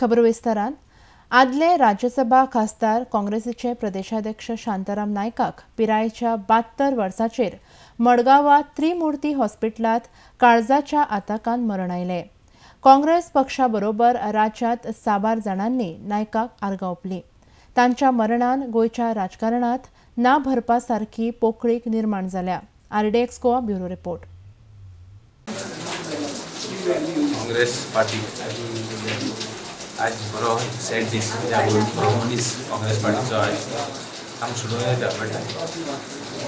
खबर विस्तारान. आदले राज्यसभा खासदार काँग्रेसीचे प्रदेशाध्यक्ष शांताराम नायकाक पिरायेच्या 72 वर्सांचेर मडगांवां त्रिमुर्ती हॉस्पिटलांत काळजाच्या आताकान मरण आयलें. काँग्रेस पक्षा बरोबर राज्यांत साबार जाणांनी नायकाक आर्गां ओंपली. तांच्या मरणान गोंयच्या राजकारणांत ना भरपा सारकी पोकळीक निर्माण जाल्या. RDX Goa bureau report. Congress party आज बरो सॅड दीस, बरो मनीस काँग्रेस पार्टीचो आज आमकां सोडून येता, बट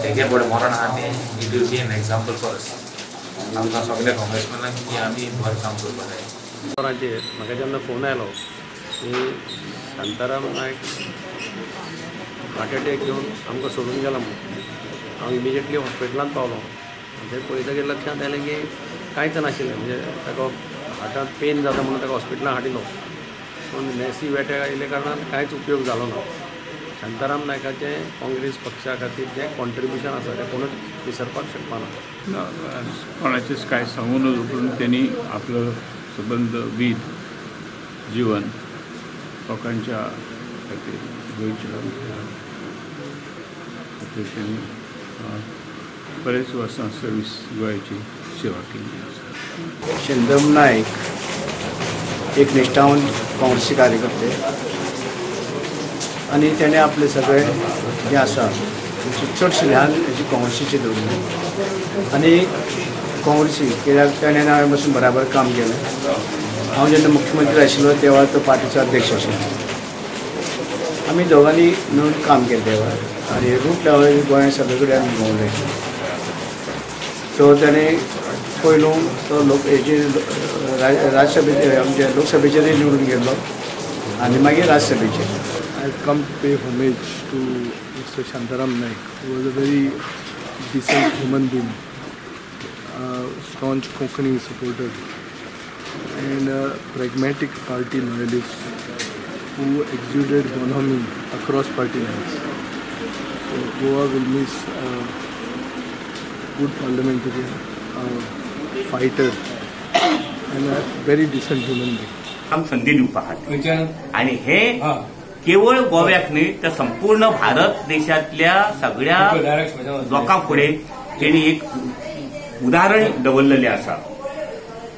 तेगे बरें मरण आहा तें it will be an example for us. आमकां सगल्या काँग्रेसमॅनांक की आमी बरें काम करपाक जाय. वरांचेर म्हाका जेन्ना फोन आयलो की शांताराम नायक हार्ट एटॅक घेवन आमकां सोडून गेला म्हूण, हांव इमिजिएटली हॉस्पिटलांत पावलो. थंय पळयतकीर लक्षांत आयलें की कांयच नाशिल्लें, म्हणजे ताका हार्टांत पेन जाता म्हणून ताका हॉस्पिटलांत हाडिल्लो, पूण मॅसीव एटॅक आयिल्ल्या कारणान कांयच उपयोग जालो ना. शांताराम नायकाचें काँग्रेस पक्षा खातीर जें कॉन्ट्रिब्युशन आसा तें कोणूच विसरपाक शकना. कोणाचेच कांय सांगू नजो करून त्यांनी आपलं सबंद वीध जीवन लोकांच्या खातीर, गोंयच्या खातीर त्यांनी बरेच वर्सां सर्वीस गोंयाची सेवा केल्ली आसा. शांताराम नायक एक निश्ठावंत काँग्रेसी कार्यकर्ते आनी तेणें आपलें सगळें जें आसा चडशें ध्यान हेजी काँग्रेसीचेर दवरिल्लें आनी काँग्रेसी कित्याक तेणें हांवें बसून बराबर काम केलें. हांव जेन्ना मुख्यमंत्री आशिल्लो त्या वेळार तो पार्टीचो अध्यक्ष आशिल्लो. आमी दोगांनी मेळून काम केलें त्या वेळार आनी रूट लेवल गोंयांत सगळे कडेन आमी भोंवले. सो तेणें पयलू तो लोक हेजेर राज्यसभेचेर आमच्या लोकसभेचेरय निवडून गेल्लो आनी मागीर राज्यसभेचेर. I have come to pay homage to Mr. Shantaram Naik, who was a very decent human being, a staunch Konkani supporter and a pragmatic party loyalist who exuded bonhomie across party lines. So Goa will miss a good parliamentarian, a fighter and a very decent human being. आम संधी दिवपा खातीर आनी हे केवळ गोव्याक न्हय तर संपूर्ण भारत देशांतल्या सगळ्या लोकां फुडें तेणी एक उदाहरण दवरलेलें आसा.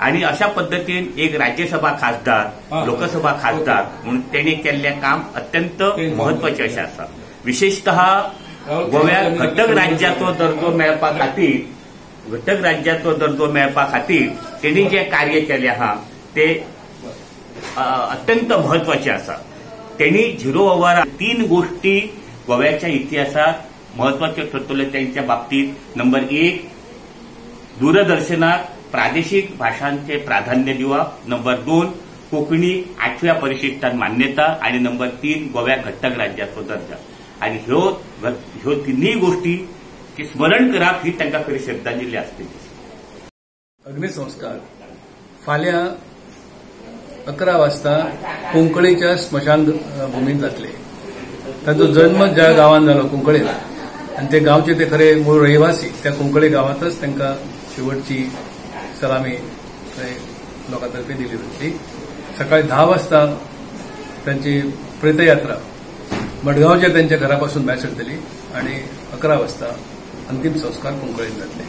आनी अशा पद्दतीन एक राज्यसभा खासदार, लोकसभा खासदार म्हणून तेणी केल्लें काम अत्यंत म्हत्वाचें अशें आसा. विशेशतः गोव्याक घटक राज्याचो दर्जो मेळपा खातीर, घटक राज्याचो दर्जो मेळपा खातीर तेणी जें कार्य केलें आहा ते अत्यंत म्हत्वाचें आसा. तेणी झिरो ओव्हर 3 गोष्टी गोव्याच्या इतिहासात म्हत्वाच्यो ठरतल्यो त्यांच्या बाबतीत. नंबर 1, दूरदर्शनाक प्रादेशिक भाषांचे प्राधान्य दिवप. नंबर 2, कोंकणी 8व्या परिशिष्टान मान्यता. आणि नंबर 3, गोव्याक घटक राज्याचो दर्जा. आणि ह्यो तिन्ही गोष्टी स्मरण करप ही तांकां खरी श्रद्धांजली आसतली. अग्निसंस्कार फाल्यां 11 वाजता कुंकळीच्या स्मशान भूमीत जातले. तांचो जन्म ज्या गांवांत जालो कुंकळेन आनी ते गांवचे ते खरे मूळ रहिवासी, त्या कुंकळे गांवांतच तांकां शेवटची सलामी थंय लोकां तर्फे दिली वतली. सकाळी 10 वाजता तांची प्रेतयात्रा मडगांवच्या त्यांच्या घरापासून भायर सरतली आनी 11 वाजता अंतिम संस्कार कुंकळेन जातले.